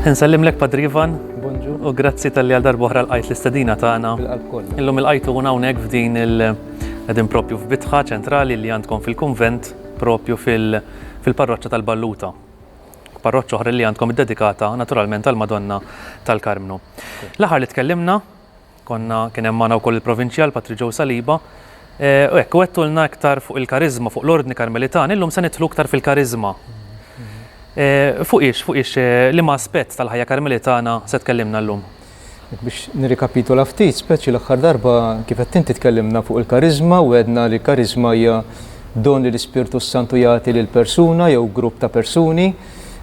Insellimlek Padri Ivan. Bonġu. U grazzi tal-li għal darbohra l-qajt l-istedina tagħna. Bil-qalb kollha. Illum il-qajtu hawnhekk f'din il- qegħdin propju f'bitħa ċentrali li għandkom fil-kunvent propju fil-parroċċa tal-Balluta. Parroċċa oħra li għandkom iddedikata naturalment għall-Madonna tal-Karmnu. L-aħħar li tkellimna Konna kien hemm magħna wkoll il-Provinċjal Patri Joe Saliba. Eh, u hekk, u għedtulna iktar fuq il-kariżma, fuq l-Ordni Karmelitan, illum se nidħlu iktar fil-kariżma. Eh, fuq ix, fuq ix, eh, liema aspett tal-ħajja Karmelitana se tkellimna llum? Biex nirrikapitula ftit, speċi l-aħħar darba kif qed inti tkellimna fuq il-kariżma u għedna li l-kariżma hija don li l-Ispirtu s-Santu jagħti lil persuna jew grupp ta' persuni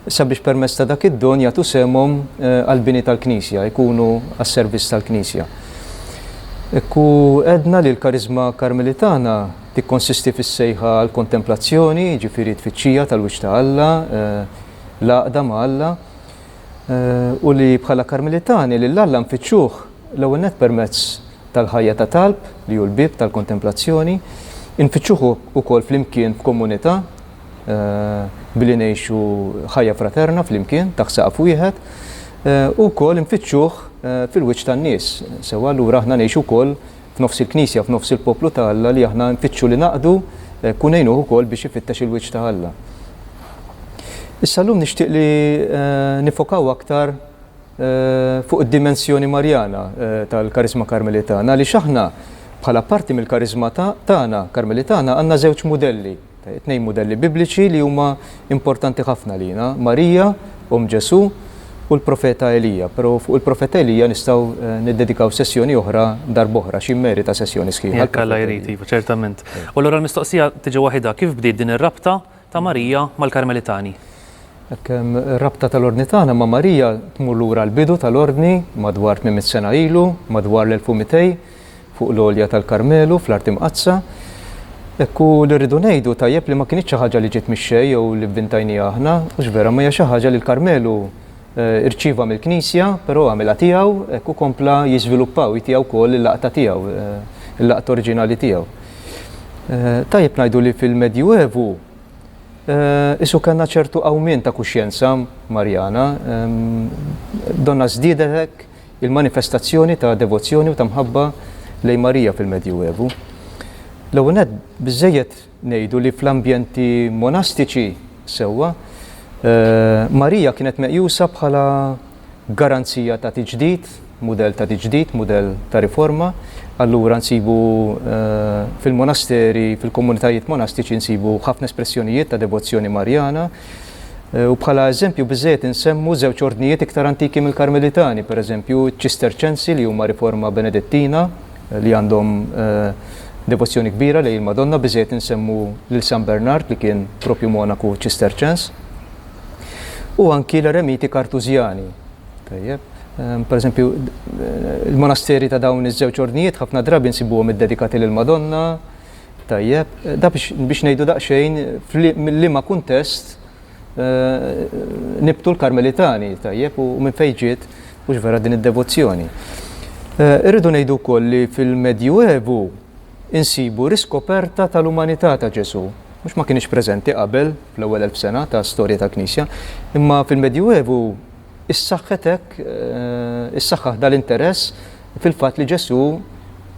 sabiex permezz ta' dak id-don jagħtu sehemhom għall-bini tal-Knisja, ikunu għas-servizz tal-Knisja. Hekk u għedna li l-kariżma Karmelitana tikkonsisti fis-sejħa għall-kontemplazzjoni, jiġifieri t-tfittxija tal-wiċċ ta' Alla, l-għaqda ma' Alla, u li bħala Karmelitani lil Alla nfittxuh l-ewwel nett permezz tal-ħajja ta' talb, li hu l-bieb tal-kontemplazzjoni, infittxuh ukoll flimkien f'komunità, billi ngħixu ħajja fraterna flimkien taħt saqaf wieħed u wkoll infittxuh fil-wiċċ tan-nies. Sewwa allura aħna ngħixu wkoll f'nofs il-Knisja, f'nofs il-poplu ta' Alla li aħna nfittxu li naqdu u ngħinuh ukoll biex ifittex il-wiċċ ta' Alla. Issa llum nixtieq li nifokaw aktar fuq id-dimensjoni Marjana tal-kariżma Karmelitana għaliex aħna bħala parti mill-kariżma tagħna Karmelitana għandna żewġ mudelli. Tnejn mudelli Bibliċi li huma importanti ħafna għalina, Marija, omm Ġesù, u l-profeta Elija. Però fuq il-profeta Elija nistgħu eh, niddedikaw sessjoni oħra darb'oħra, xi merita sessjoni sħiħa. Jekk Alla jrid, iva, ċertament. U allura l-mistoqsija tiġi waħidha, kif bdiet din ir-rabta ta' Marija mal-Karmelitani? Hekk ir-rabta tal-Ordni tagħna ma' Marija tmur lura l-bidu tal-Ordni madwar 800 sena ilu, madwar l-1200, fuq l-għolja tal-Karmelu fl-Art Imqaddsa. Hekk hu li rridu ngħidu tajjeb li ma kinitx xi ħaġa li ġiet mix-xejn jew li vvintajnieha aħna, hux vera, imma hija xi ħaġa li l-Karmelu rċieva mill-Knisja, però għamilha tiegħu, hekk u kompla jiżviluppa u jtiha wkoll il-laqta tiegħu, il-laqta oriġinali tiegħu. Tajjeb ngħidu li fil-Medjuevu isu kellna ċertu qawmien ta' kuxjenza Marjana, donna żdiedet hekk il-manifestazzjoni ta' devozzjoni u ta' mħabba lejn Marija fil-Medjuevu. L-ewwel nett biżżejjed ngħidu li fl-ambjenti monastiċi sewwa, Marija kienet meqjusa bħala garanzija ta' tiġdid, mudell ta' tiġdid, mudell ta' riforma. Allura nsibu fil-monasteri, fil-komunitajiet monastiċi nsibu ħafna espressjonijiet ta' devozzjoni Marjana. U bħala eżempju biżżejjed insemmu żewġ ordnijiet iktar antiki mill-Karmelitani, pereżempju ċ-Ċisterċensi li huma riforma Benedettina li għandhom devozzjoni kbira lejn il-Madonna, biżżejjed insemmu lil San Bernard li kien propju monaku Ċisterċens, u anki l-eremiti Kartużjani. Tajjeb. Pereżempju, il-monasteri ta' dawn iż-żewġ ordnijiet ħafna drabi nsibuhom iddedikati lill-Madonna, Tajjeb, da biex, biex ngħidu daqsxejn mill-liema kuntest eh, nibtu l-Karmelitani, tajjeb, u minn fejn ġiet hux vera din id-devozzjoni. Eh, irridu ngħidu wkoll li fil-Medjuevu insibu riskoperta tal-umanità ta' Ġesù. Mhux ma kienx preżenti qabel fl-ewwel 1000 sena ta' storja tal-Knisja, imma fil-Medjuevu issaħħet hekk, issaħħaħ dal-interess fil-fatt li Ġesù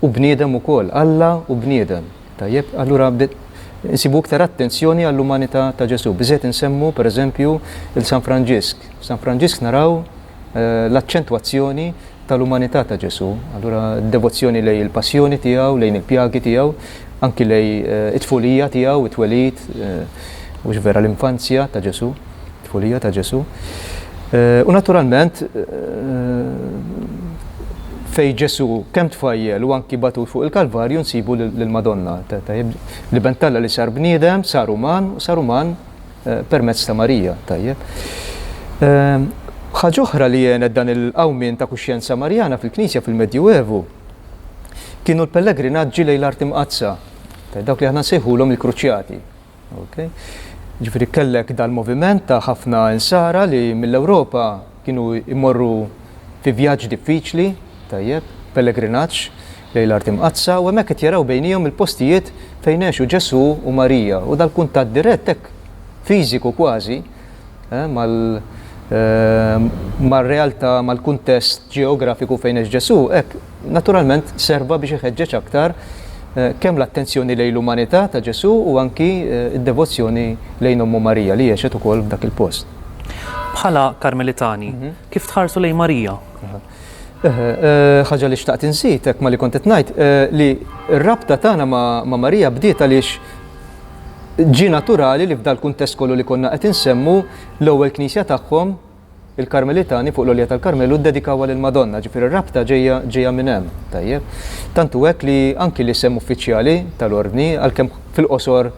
hu bniedem ukoll, Alla u bniedem. Tajjeb, allura nsibu iktar attenzjoni għall-umanità ta' Ġesù. Biżżejjed insemmu, pereżempju, il San Franġisk. F'San Franġisk naraw l-aċċentwazzjoni tal-umanità ta' Ġesù. Allura d-devozzjoni lejn il-passjoni tiegħu, lejn il-pjagi tiegħu, anki lejn it-tfulija tiegħu, it-twelid, hux vera l-infanzja ta' Ġesù. Tfulija ta' Ġesù. U naturalment fej Ġesù kemm tfajjel u anki batut fuq il-Kalvarju nsibu lill-Madonna. Tajjeb, l-Iben t'Alla li sar bniedem, sar uman, u sar uman permezz ta' Marija. Tajjeb. Ħaġa oħra li għenet dan il-qawmien ta' kuxjenza Marjana fil-Knisja fil-Medjuevu kienu l-pellegrinaġġi lejn l-Art Imqaddsa, dawk li aħna nsejħulhom il-Kruċjati. Okay. Ġifieri kellek dal-moviment ta' ħafna insara li mill-Ewropa kienu jmorru fi vjaġġ diffiċli, tajjeb, pellegrinaġġ lejn l-Art Imqaddsa u hemmhekk qed jaraw bejniehom il-postijiet fejn għexu Ġesù u Marija u dal-kuntatt dirett hekk fiżiku kważi eh, mal mar-realtà, mal-kuntest ġeografiku fejn għex Ġesù, hekk naturalment serva biex iħeġġeġ aktar kemm l-attenzjoni lejn l-umanità ta' Ġesù u anki d-devozzjoni lejn Ommu Marija li għexet ukoll f'dak il-post. Bħala Karmelitani, kif tħarsu lejn Marija? Ħaġa li xtaqt inżid hekk ma li kont qed ngħid li r-rabta tagħna ma' Marija bdiet għaliex ġie naturali li f'dal-kuntest kollu li konna qed insemmu, l-ewwel knisja tagħhom, il-Karmelitani fuq l-Għolja tal-Karmelu ddedikawha lill-Madonna, ġifieri r-rabta ġejja ġejja minn hemm, tajjeb. Tant hu hekk li anki l-isem uffiċjali tal-Ordni, għalkemm fil-qosor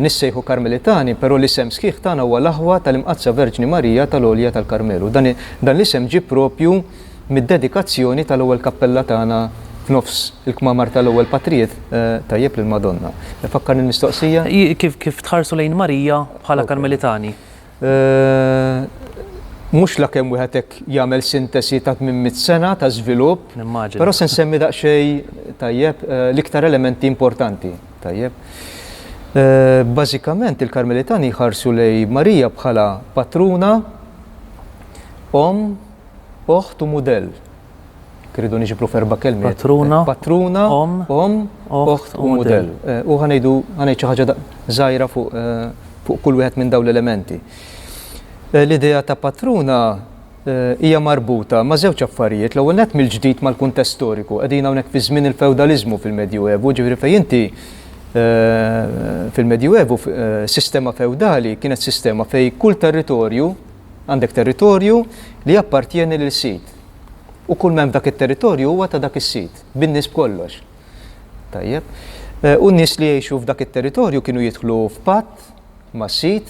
nissejħu Karmelitani, però l-isem sħiħ tagħna huwa l-Aħwa tal-Imqaddsa Verġni Marija tal-Għolja tal-Karmelu. Dan dan l-isem ġie propju mid-dedikazzjoni tal-ewwel kappella tagħna f'nofs il-kmamar tal-ewwel patrijiet tajjeb lill-Madonna. Fakkarni l-mistoqsija? Kif kif tħarsu lejn Marija bħala Karmelitani? Mhux la kemm wieħed hekk jagħmel sintesi ta' 800 sena ta' żvilupp. Nimmaġina. Però se nsemmi daqsxejn tajjeb l-iktar elementi importanti. Tajjeb. Bażikament il-Karmelitani jħarsu lejn Marija bħala patruna, omm, Oħt u mudell. Jekk irridu niġbru f'erba' kelmiet. Patruna, Patruna, omm, omm, oħt u mudell. U ħa ngħidu, ħa ngħid xi ħaġa żgħira fuq fuq kull wieħed minn dawn l-elementi. L-idea ta' patruna hija marbuta ma' żewġ affarijiet. L-ewwel nett mill-ġdid mal-kuntest storiku. Qegħdin hawnhekk fi żmien il-fewdaliżmu fil-Medjuevu, ġifieri fejn inti fil-Medjuevu sistema fewdali kienet sistema fejn kull territorju Għandek territorju li jappartjeni lil sid. U kull m'hemm f'dak it-territorju huwa ta' dak is-sid, bin-nies b'kollox. Tajjeb. U n-nies li jgħixu f'dak it-territorju kienu jidħlu f'patt mas-sid.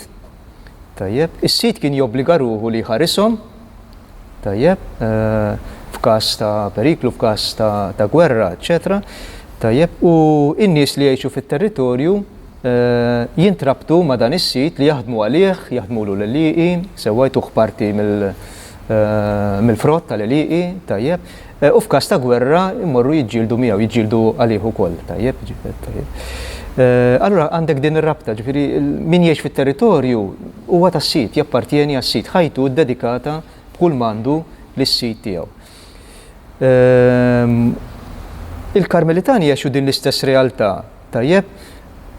Tajjeb. Is-sid kien jobbliga ruħu li jħarishom. Tajjeb. F'każ ta' periklu, f'każ ta' gwerra, eċċetera. Tajjeb. U n-nies li jgħixu fit-territorju jintrabtu ma' dan is-sit li jaħdmu għalih, jaħdmulu l-għelieqi, sewwa jtuh parti mill-frott tal-għelieqi, tajjeb, u f'każ ta' gwerra jmorru jiġġieldu miegħu, jiġġieldu għalih ukoll, tajjeb, tajjeb. Allura għandek din ir-rabta, ġifieri min jgħix fit-territorju huwa tas-sit, jappartjeni għas-sit, ħajtu ddedikata b'kull m'għandu lis-sit tiegħu. Il-Karmelitani għexu din l-istess realtà, tajjeb,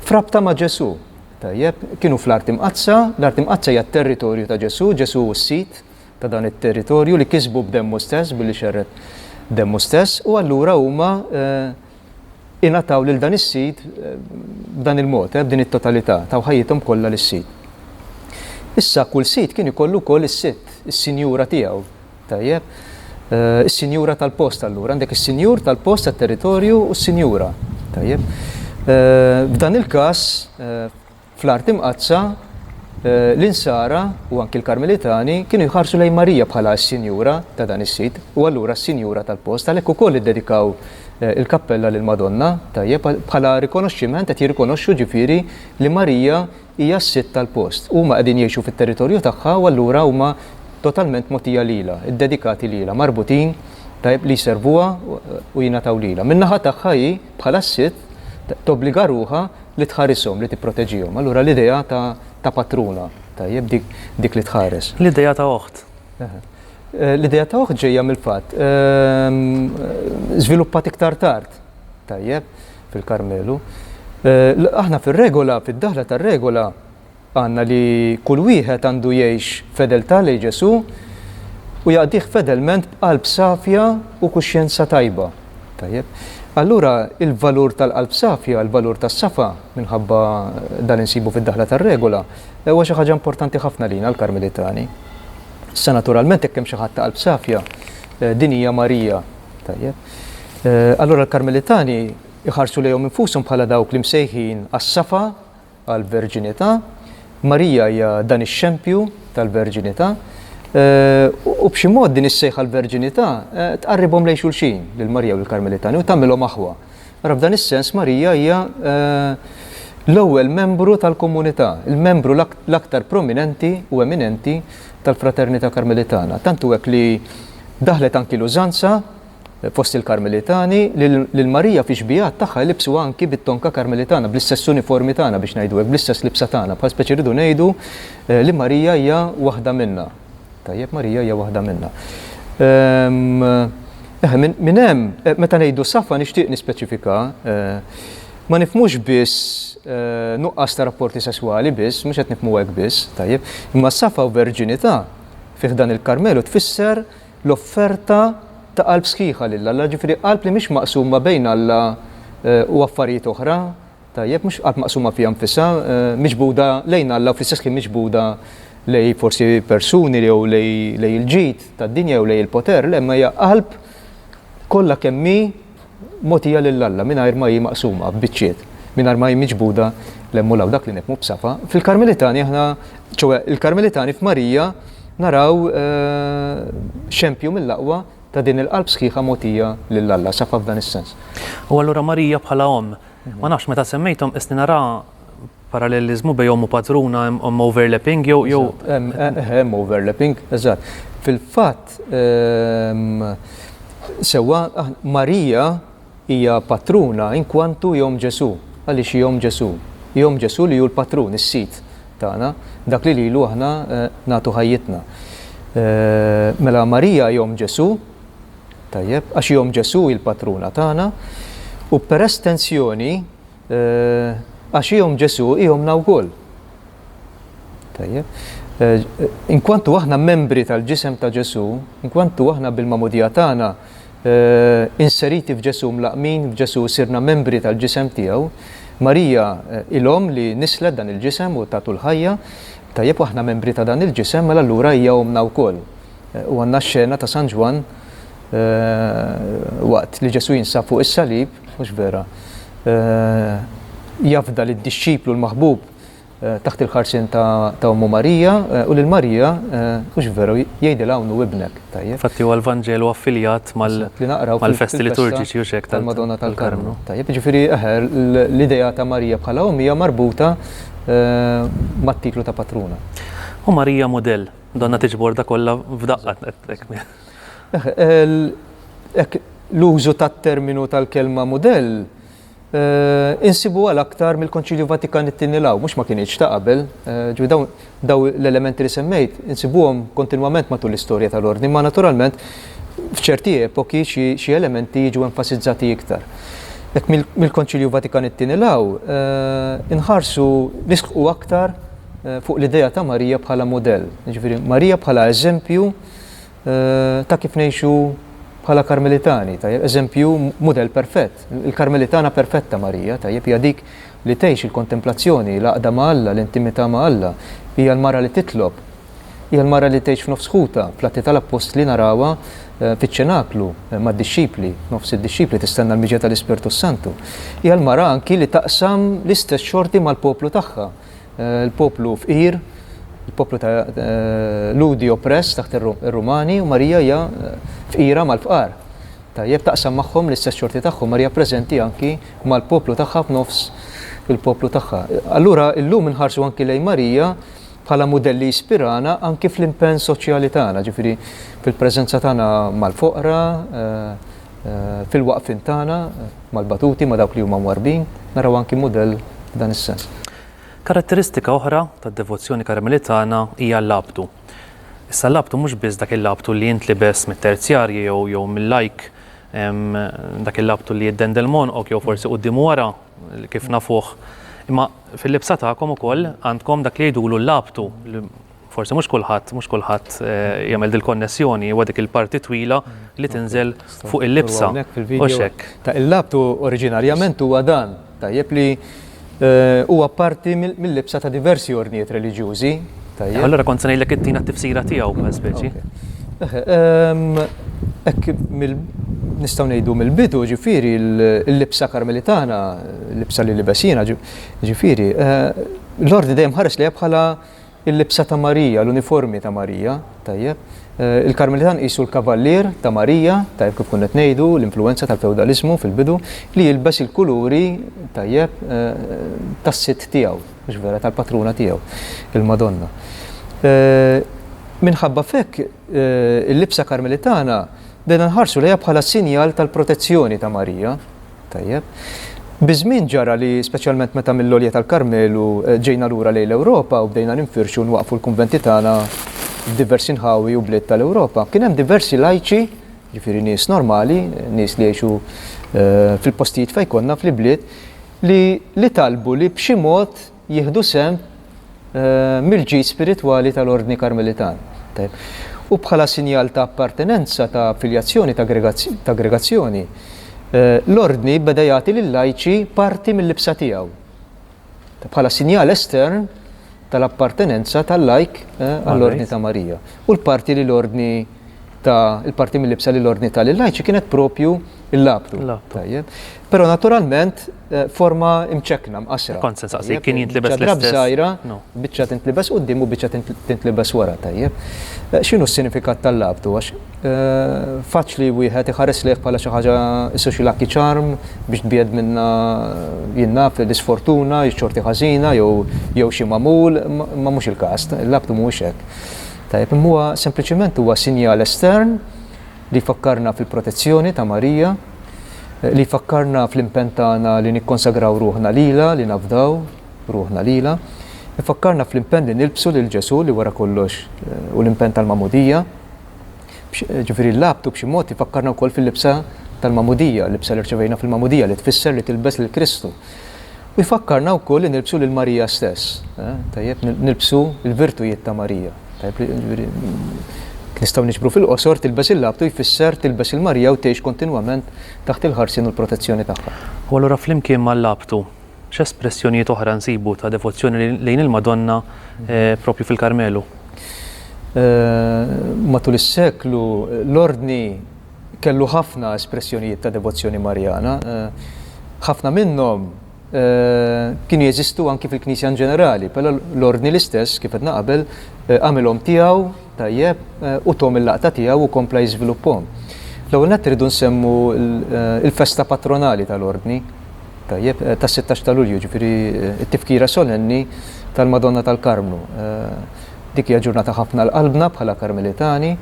f'rabta ma' Ġesù. Tajjeb, kienu fl-Art Imqaddsa, l-Art Imqaddsa hija t-territorju ta' Ġesù, Ġesù hu s-sid ta' dan it-territorju li kisbu b'demmu stess, billi xerred demmu stess, u allura huma ingħataw lil dan is-sid b'dan il-mod, b'din it-totalità, taw ħajjithom kollha lis-sid. Issa kull sid kien ikollu wkoll is-sitt, is-sinjura tiegħu, Tajjeb. Is-sinjura tal-post allura. Għandek is-sinjur tal-post tat-territorju u s-sinjura. Tajjeb. F'dan il-każ, fl-Art Imqaddsa, l-Insara u anki l-Karmelitani kienu jħarsu lejn Marija bħala s-sinjura ta' dan is-sit u allura s-sinjura tal-post. Għalhekk ukoll iddedikaw il-kappella lill-Madonna, tajjeb, bħala rikonoxximent qed jirrikonoxxu ġifieri li Marija hija s-sidt tal-post. Huma qegħdin jgħixu fit-territorju tagħha u allura huma totalment mogħtija lilha, iddedikati lilha, marbutin, tajjeb, li jservuha u jingħataw lilha. Min-naħa tagħha hi, bħala s-sidt, tobbliga ruħha li tħarishom, li tipproteġihom. Allura l-idea ta' ta' patruna, tajjeb, dik, dik li tħares. L-idea ta' oħt. L-idea ta' oħt ġejja mill-fatt żviluppat iktar tard. Tajjeb, fil-Karmelu. Aħna fir-regola, fid-daħla tar-regola, għandna li kull wieħed għandu jgħix fedeltà lejn Ġesù u jaqdih fedelment b'qalb safja u kuxjenza tajba. Tajjeb. Allura il-valur tal-qalb safja, il-valur tas-safa, minħabba dan insibu fid-daħla tar-regola, huwa xi ħaġa importanti ħafna lina l-Karmelitani. Issa naturalment jekk hemm xi ħadd ta' qalb safja, din hija Marija. Tajjeb. Allura l-Karmelitani jħarsu lejhom infushom bħala dawk li msejħin għas-safa, għall-verġinità. Marija hija dan ix-xempju tal-verġinità. U b'xi mod din is-sejħa għall-verġinità tqarribhom lejn xulxin, lil Marija u lill-Karmelitani, u tagħmilhom aħwa. Ara f'dan is-sens Marija hija l-ewwel membru tal-komunità, il-membru l-aktar prominenti u eminenti tal-Fraternità Karmelitana. Tant hu hekk li daħlet anki l-użanza fost il-Karmelitani li lil Marija fix-xbiehat tagħha jlibbsuha anki bit-tonka Karmelitana, bl-istess uniformi tagħna biex ngħidu hekk, bl-istess libsa tagħna, bħal speċi rridu ngħidu li Marija hija waħda minna. Tajjeb, Marija hija waħda minna. Eħe, minn hemm, meta ngħidu safa nixtieq nispeċifika, ma nifhmux biss nuqqas ta' rapporti sesswali biss, mhux qed nifhmu hekk biss, tajjeb, imma safa u verġinità fi ħdan il-Karmelu tfisser l-offerta ta' qalb sħiħa lil Alla, ġifieri qalb li mhix maqsuma bejn Alla u affarijiet oħra, Tajjeb, mhux qalb maqsuma fiha nfisha, miġbuda lejn Alla u fl-istess ħin miġbuda lejn forsi persuni jew lejn il-ġid tad-dinja jew lejn il-poter, le, imma hija qalb kollha kemm hi mogħtija lil Alla mingħajr ma hi maqsuma f'biċċiet, mingħajr ma hi miġbuda 'l hemm u 'l hawn, dak li nifhmu b'safa. Fil-Karmelitani aħna, ċoe il-Karmelitani f'Marija naraw xempju mill-aqwa ta' din il-qalb sħiħa mogħtija lil Alla, safa f'dan is-sens. U allura Marija bħala omm, Ma nafx meta semmejthom qisni nara paralleliżmu bejn omm u patruna hemm overlapping jew jew Hemm overlapping, eżatt. Fil-fatt sewwa Marija hija patruna inkwantu hi omm Ġesù. Għaliex hi omm Ġesù? Hi omm Ġesù li hu l-patrun, is-sid tagħna, dak li lilu aħna nagħtu ħajjitna. Mela Marija hi omm Ġesù, Tajjeb, għax hi Omm Ġesù hi l-patruna tagħna, u per estensjoni għax hi Omm Ġesù hi ommna wkoll. Tajjeb. Inkwantu aħna membri tal-ġisem ta' Ġesù, inkwantu aħna bil-magħmudija tagħna inseriti f'Ġesù, mlaqqmin f'Ġesù, sirna membri tal-ġisem tiegħu, Marija hi l-omm li nislet dan il-ġisem u tatu l-ħajja, tajjeb, u aħna membri ta' dan il-ġisem, mela allura hija ommna wkoll. U għandna x-xena ta' San Ġwann waqt li Ġesù jinsab fuq is-salib, mhux vera, jafda lid-dixxiplu l-maħbub taħt il-ħarsien ta' ommu Marija u lil Marija, mhux veru, jgħidilha hawn hu ibnek. Tajjeb. Infatti huwa l-Vanġelu affiljat mal-festi liturġiċi u x'hekk tal-Madonna tal-Karmnu. Tajjeb, jiġifieri eħe, l-idea ta' Marija bħala omm hija marbuta mat-titlu ta' patruna. U Marija mudell. Donna tiġbor da kollha f'daqqa. Hekk l-użu tat-terminu tal-kelma mudell insibu għal aktar mill-Konċilju Vatikan it-Tieni 'l hawn, mhux ma kinitx ta' qabel, ġifieri dawn daw l-elementi li semmejt insibuhom kontinwament matul l-istorja tal-Ordni, imma naturalment f'ċerti epoki xi elementi jiġu enfasizzati iktar. Hekk mill-Konċilju Vatikan it-Tieni 'l hawn inħarsu nisħqu aktar fuq l-idea ta' Marija bħala mudell, jiġifieri Marija bħala eżempju ta' kif ngħixu bħala Karmelitani, tajjeb, eżempju mudell perfett. Il-Karmelitana perfetta Marija, tajjeb, hija dik li tgħix il-kontemplazzjoni, l-għaqda ma' Alla, l-intimità ma' Alla. Hija l-mara li titlob. Hija l-mara li tgħix f'nofs ħutha. Fl-Atti tal-Appostli narawha fiċ-ċenaklu mad-dixxipli, f'nofs id-dixxipli tistenna l-miġja tal-Ispirtu s-Santu. Hija l-mara anki li taqsam l-istess xorti mal-poplu tagħha. Il-poplu fqir, il-poplu ta' Lhudi oppress taħt ir-Rumani u Marija hija fqira mal-fqar. Tajjeb taqsam magħhom l-istess xorti tagħhom, Marija preżenti anki mal-poplu tagħha f'nofs il-poplu tagħha. Allura illum inħarsu anki lejn Marija bħala mudell li jispirana anki fl-impenn soċjali tagħna, ġifieri fil-preżenza tagħna mal-foqra, fil-waqfien tagħna mal-batuti, ma' dawk li huma mwarrbin, naraw anki mudell f'dan is-sens. Karatteristika oħra tad-devozzjoni Karmelitana hija l-labtu. Issa l-labtu mhux biss dak il-labtu li jintlibes mit-terzjarji jew jew mil-lajk, dak il-labtu li jiddendel m'għonqok jew forsi quddiem u wara kif nafuh. Imma fil-libsa tagħkom ukoll għandkom dak li jgħidulu l-labtu Forsi mhux kulħadd, mhux kulħadd eh, jagħmel dil-konnessjoni huwa dik il-parti twila li tinżel fuq il-libsa. U xek. Ta' il-labtu oriġinarjament huwa dan, tajjeb li eh, huwa parti mill-libsa ta' diversi ordnijiet reliġjużi. Tajjeb. Allora kont se ngħidlek ittina t-tifsira tiegħu bħal speċi. Ehm, hekk nistgħu ngħidu mill-bidu ġifieri l-libsa karmelitana, l-libsa li libes jiena ġifieri, eh, l-ordni dejjem ħares li bħala Il-libsa ta' Marija, l-uniformi ta' Marija, tajjeb. Il-Karmelitan qisu l-kavallier ta' Marija, tajjeb kif konna qed ngħidu, l-influwenza tal-fewdaliżmu fil-bidu, li jilbes il-kuluri, tajjeb, tas-sidt tiegħu, mhux vera, tal-patruna tiegħu, il-Madonna. Minħabba f'hekk, il-libsa Karmelitana bdejna nħarsu lejha bħala sinjal tal-protezzjoni ta' Marija. Tajjeb. Biż-żmien ġara li speċjalment meta mill-Għolja tal-Karmelu ġejna lura lejn l-Ewropa u bdejna ninfirxu u nwaqqfu l-kunventi tagħna f'diversi nħawi u bliet tal-Ewropa, kien hemm diversi lajċi, ġifieri nies normali, nies li jgħixu fil-postijiet fejn konna fl-ibliet, li li talbu li b'xi mod jieħdu sehem mill-ġid spiritwali tal-Ordni Karmelitan. Tajjeb. U bħala sinjal ta' appartenenza, ta' affiljazzjoni, ta' aggregazzjoni, l-Ordni beda jagħti lil-lajċi parti mill-libsa tiegħu. Bħala sinjal estern tal-appartenenza tal-lajk għall-Ordni ta' Marija. U l-parti li l-Ordni ta' il-parti mill-libsa li l-Ordni ta' lil-lajċi kienet propju il-labtu. Tajjeb. Però naturalment eh, forma imċekkna, mqasra. Kont se nsaqsik, kien jintlibes l-istess. Żgħira, biċċa tintlibes quddiem u biċċa tintlibes wara, tajjeb. Eh, x'inhu s-sinifikat tal-labtu? Għax eh, faċli wieħed iħares lejh bħala xi ħaġa isu xi lucky charm biex tbiegħed minna jien naf l-isfortuna, xorti ħażina jew jew xi magħmul, ma mhux il-każ, il-labtu mhuwiex hekk. Tajjeb, imma huwa sempliċement huwa sinjal estern li jfakkarna fil-protezzjoni ta' Marija, li jfakkarna fl-impenn tagħna li nikkonsagraw ruħna lilha, li nafdaw ruħna lilha, ifakkarna fl-impenn li nilbsu lil Ġesù li wara kollox hu l-impenn tal-magħmudija. Ġifieri l-labtu b'xi mod ifakkarna wkoll fil-libsa tal-magħmudija, l-libsa li rċevejna fil-magħmudija li tfisser li tilbes lil Kristu. U jfakkarna wkoll li nilbsu lil Marija stess, tajjeb, nilbsu l-virtujiet ta' Marija. Tajjeb, jiġifieri nistgħu niġbru fil-qosor tilbes il-labtu jfisser tilbes il-Marija u tgħix kontinwament taħt il-ħarsien u l-protezzjoni tagħha. U allura flimkien mal-labtu, x'espressjonijiet oħra nsibu ta' devozzjoni lejn il-Madonna propju fil-Karmelu? Matul is-seklu l-Ordni kellu ħafna espressjonijiet ta' devozzjoni Marjana. Ħafna minnhom kienu jeżistu anki fil-Knisja in ġenerali, però l-Ordni l-istess, kif għedna qabel, għamilhom tiegħu, tajjeb, u thom il-laqta tiegħu u kompla jiżvilupphom. L-ewwel nett irridu nsemmu l-festa patronali tal-Ordni, tajjeb, tas-16 ta' Lulju, ġifieri t-tifkira solenni tal-Madonna tal-Karmnu. Dik hija ġurnata ħafna għal qalbna bħala Karmelitani.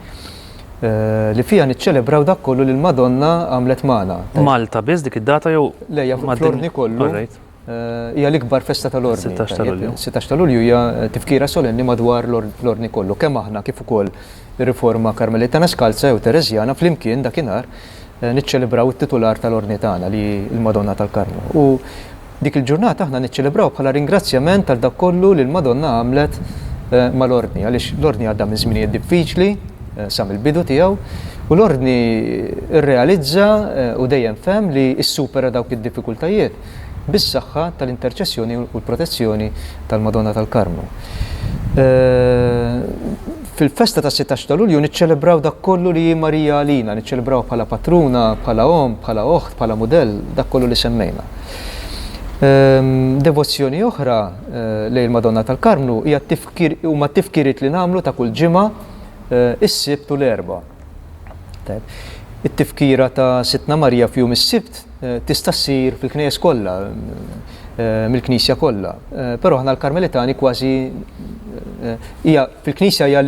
Li fiha niċċelebraw dak kollu li l-Madonna għamlet magħna. Malta biss dik id-data jew? Le, hija fl-Ordni kollu. Hija l-ikbar festa tal-Ordni. 16 ta' Lulju. 16 ta' Lulju hija tifkira solenni madwar l-Ordni kollu, kemm aħna kif ukoll ir-Riforma Karmelitana Skalza jew Tereżjana flimkien dakinhar niċċelebraw it-titular tal-Ordni tagħna li hi l-Madonna tal-Karmnu. U Dik il-ġurnata aħna niċċelebraw bħala ringrazzjament għal dak kollu li l-Madonna għamlet mal-Ordni, għaliex l-Ordni għadda minn żminijiet diffiċli sa mill-bidu tiegħu, u l-Ordni rrealizza u dejjem fehem li ssupera dawk id-diffikultajiet bis-saħħa tal-interċessjoni u l-protezzjoni tal-Madonna tal-Karmnu. Fil-festa tas-16 ta' Lulju niċċelebraw dak kollu li hi Marija għalina, niċċelebraw bħala patruna, bħala omm, bħala oħt, bħala mudell, dak kollu li semmejna. Devozzjoni oħra lejn il-Madonna tal-Karmnu hija t-tifkir huma t-tifkiriet li nagħmlu ta' kull ġimgħa is-Sibt u l-Erbgħa. Tajjeb. It-tifkira ta' Sidtna Marija f'jum is-Sibt tista' ssir fil-knejjes kollha, mill-Knisja kollha. Però aħna l-Karmelitani kważi hija fil-Knisja hija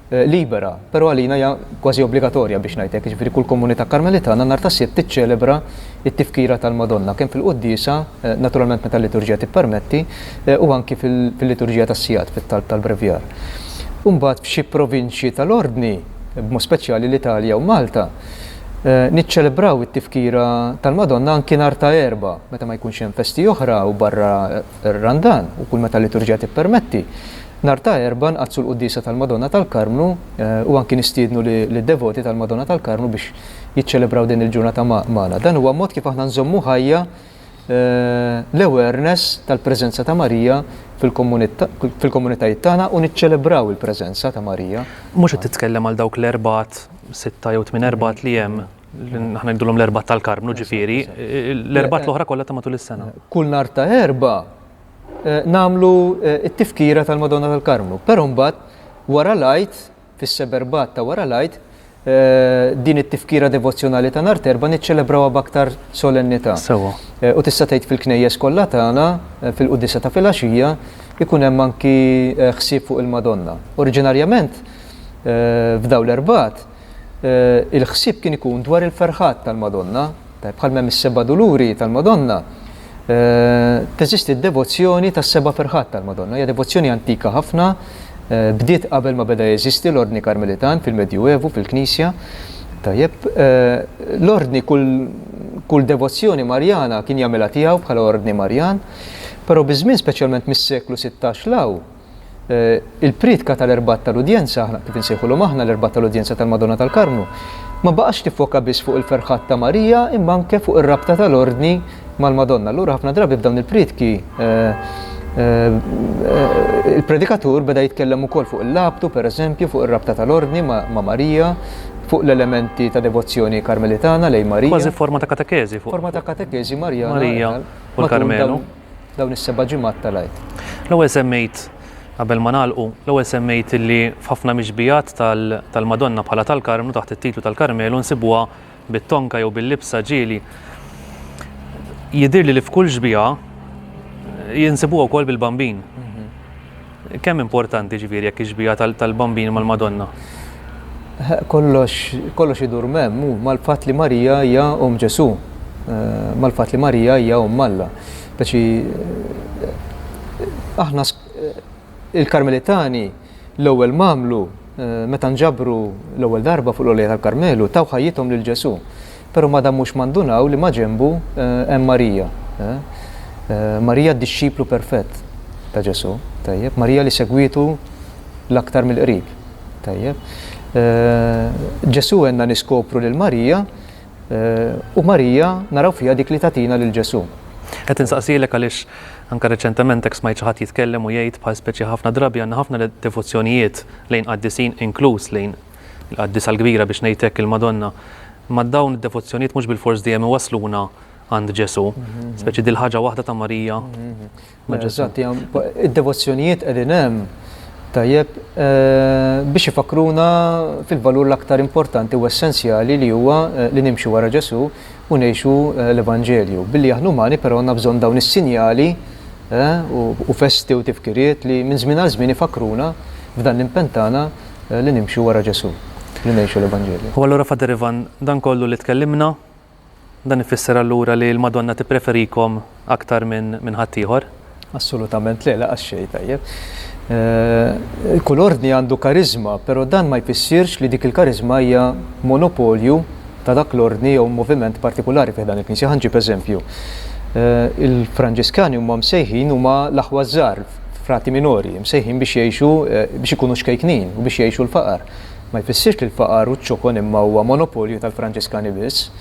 libera, però għalina hija kważi obbligatorja biex ngħid hekk, jiġifieri kull komunità Karmelitana nhar ta' Sibt tiċċelebra t-tifkira tal-Madonna kemm fil-quddiesa, naturalment meta l-liturġija tippermetti, u anki fil-liturġija tas-sigħat, fit-talb tal-brevjar. U mbagħad f'xi provinċji tal-Ordni, b'mod speċjali l-Italja u Malta, niċċelebraw it-tifkira tal-Madonna anki nhar ta' Erbgħa, meta ma jkunx hemm festi oħra u barra r-Randan u kull meta l-liturġija tippermetti. Nhar ta' Erbgħa nqaddsu l-quddiesa tal-Madonna tal-Karmnu u anki nistiednu lid-devoti tal-Madonna tal-Karmnu biex jiċċelebraw din il-ġurnata magħna. Dan huwa mod kif aħna nżommu ħajja l-awareness tal-preżenza ta' Marija fil-komunitajiet tagħna u niċċelebraw il-preżenza ta' Marija. Mhux qed titkellem għal dawk l-erbgħat, sitta jew tmien erbgħat li hemm, aħna ngħidulhom l-erbgħat tal-Karmnu ġifieri, l-erbgħat l-oħra kollha ta' matul is-sena. Kull nhar ta' Erbgħa nagħmlu t-tifkira tal-Madonna tal-Karmnu, però mbagħad wara l-Għid, fis-seberbat ta' wara l-Għid, din it-tifkira devozzjonali ta' nhar t'Erbgħa niċċelebrawha b'aktar solennità. Sewwa. U tista' tgħid fil-knejjes kollha tagħna, fil-quddiesa ta' filgħaxija, ikun hemm anki ħsieb fuq il-Madonna. Oriġinarjament, f'dawn l-erbgħat, il-ħsieb kien ikun dwar il-ferħat tal-Madonna. Tajjeb, bħalma hemm is-seba' duluri tal-Madonna, teżisti d-devozzjoni tas-seba' ferħat tal-Madonna. Hija devozzjoni antika ħafna. Bdiet qabel ma beda jeżisti l-Ordni Karmelitan fil-Medjuevu fil-Knisja. Tajjeb, l-Ordni kull kull devozzjoni Marjana kien jagħmilha tiegħu bħala Ordni Marjan, però biż-żmien speċjalment mis-seklu 16 'l hawn, il-prietka tal-Erbgħat tal-Udjenza, aħna kif insejħulhom aħna l-Erbgħat tal-Udjenza tal-Madonna tal-Karmnu, ma baqgħetx tiffoka biss fuq il-ferħat ta' Marija imma anke fuq ir-rabta tal-Ordni mal-Madonna. Allura ħafna drabi f'dawn il-prietki il-predikatur beda jitkellem ukoll fuq il-labtu, per eżempju, fuq ir-rabta tal-Ordni ma' Marija, fuq l-elementi ta' devozzjoni karmelitana lejn Marija. Kważi forma ta' katekeżi fuq. Forma ta' katekeżi Marjana. Marija u l-Karmelu. Dawn is-seba' ġimgħat tal-Għid. L-ewwel semmejt, qabel ma nagħlqu, l-ewwel semmejt li f'ħafna mixbihat tal-Madonna bħala tal-Karmnu taħt it-titlu tal-Karmelu nsibuha bit-tonka jew bil-libsa ġieli. Jidhirli li f'kull xbieha jinsibuha wkoll bil-Bambin. Kemm importanti ġifieri jekk ix-xbieha tal-Bambin mal-Madonna? Kollox, kollox idur m'hemm, hu mal-fatt li Marija hija omm Ġesù, mal-fatt li Marija hija omm Alla. Speċi aħna il-Karmelitani l-ewwel m'għamlu meta nġabru l-ewwel darba fuq l-għolja tal-Karmelu taw ħajjithom lil Ġesù. Però ma damux ma ndunaw li maġenbu hemm Marija. Marija d-dixxiplu perfett ta' Ġesù, tajjeb, Marija li segwietu l-aktar mill-qrib, tajjeb. Ġesù għenna niskopru lil Marija u Marija naraw fiha dik li tagħtina lil Ġesù. Qed insaqsilek għaliex anke reċentement hekk smajt xi ħadd jitkellem u jgħid bħal speċi ħafna drabi għandna ħafna devozzjonijiet lejn qaddisin inkluż lejn il-qaddisa l-kbira biex ngħid hekk il-Madonna. Imma dawn id-devozzjonijiet mhux bilfors dejjem iwassluna għand Ġesù, speċi dil-ħaġa waħda ta' Marija ma' Ġesù. Eżatt, id-devozzjonijiet qegħdin hemm tajjeb biex ifakruna fil-valur l-aktar importanti u essenzjali li huwa li nimxu wara Ġesù u ngħixu l-Evanġelju. Billi aħna umani però għandna bżonn dawn is-sinjali u festi u tifkiriet li minn żmien għal żmien ifakruna f'dan l-impenn tagħna li nimxu wara Ġesù, li ngħixu l-Evanġelju. U allura Father Ivan, dan kollu li tkellimna, dan ifisser allura li l-Madonna tippreferikom aktar minn minn ħaddieħor? Assolutament le, laqas xejn, tajjeb. Kull ordni għandu kariżma, però dan ma jfissirx li dik il-kariżma hija monopolju ta' dak l-ordni jew moviment partikulari fi ħdan il-Knisja. Ħa nġib eżempju. Il-Franġiskani huma msejħin huma l-aħwa ż-żgħar, frati minori, msejħin biex jgħixu biex ikunu ċkejknin u biex jgħixu l-faqar. Ma jfissirx li l-faqar u ċ-ċokon imma huwa monopolju tal-Franġiskani biss.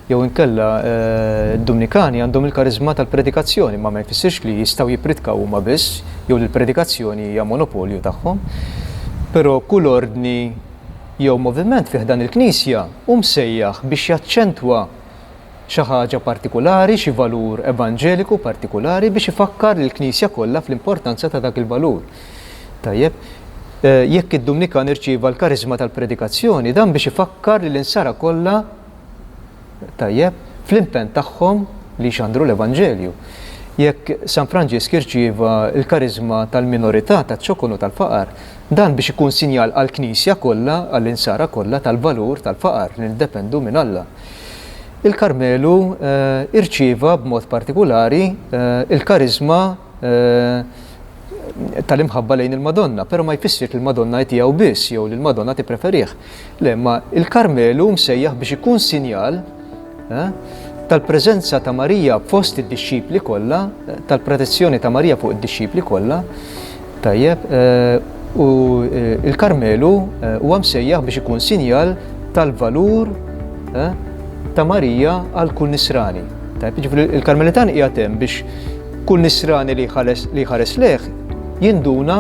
Jew inkella d-Dumnikani għandhom il-kariżma tal-predikazzjoni, imma ma jfissirx li jistgħu jippritkaw huma biss jew li l-predikazzjoni hija monopolju tagħhom. Però kull ordni jew moviment fi ħdan il-Knisja hu msejjaħ biex jaċċentwa xi ħaġa partikulari, xi valur evanġeliku partikulari biex ifakkar lill-Knisja kollha fl-importanza ta' dak il-valur. Tajjeb, jekk id-Dumnikan irċieva l-kariżma tal-predikazzjoni, dan biex ifakkar lill-insara kollha tajjeb, fl-impenn tagħhom li jxandru l-Evanġelju. Jekk San Franġisk irċieva l-kariżma tal-minorità, taċ-ċokon u tal-faqar, dan biex ikun sinjal għall-Knisja kollha, għall-insara kollha tal-valur tal-faqar li niddependu minn Alla. Il-Karmelu irċieva b'mod partikulari l-kariżma tal-imħabba lejn il-Madonna, però ma jfissirx li l-Madonna hi tiegħu biss jew li l-Madonna tippreferih. Le, imma il-Karmelu msejjaħ biex ikun sinjal eh, tal-preżenza ta' Marija fost id-dixxipli kollha, tal-protezzjoni ta' Marija fuq id-dixxipli kollha. Tajjeb, eh, u eh, il-Karmelu huwa msejjaħ biex ikun sinjal tal-valur ta' Marija għal kull nisrani. Tajjeb, jiġifieri il-Karmelitan qiegħed hemm biex kull nisrani li jħares lejh jinduna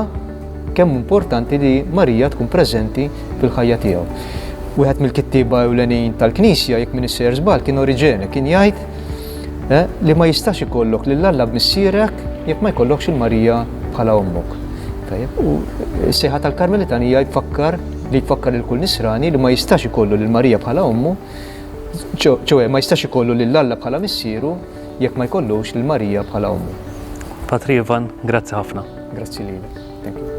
kemm hu importanti li Marija tkun preżenti fil-ħajja tiegħu. Wieħed mill-kittieba ewlenin tal-Knisja, jekk m'iniex sejjer żball, kien Oriġene, kien jgħid eh, li ma jistax ikollok lil Alla b'missierek jekk ma jkollokx il-Marija bħala ommok. Tajjeb, u s-sejħa tal-Karmelitan hija jfakkar li jfakkar lil kull nisrani li ma jistax ikollu lil Marija bħala ommu, ċoe ma jistax ikollu lil Alla bħala missieru jekk ma jkollux lil Marija bħala ommu. Patri Ivan, grazzi ħafna. Grazzi lilek. Thank you.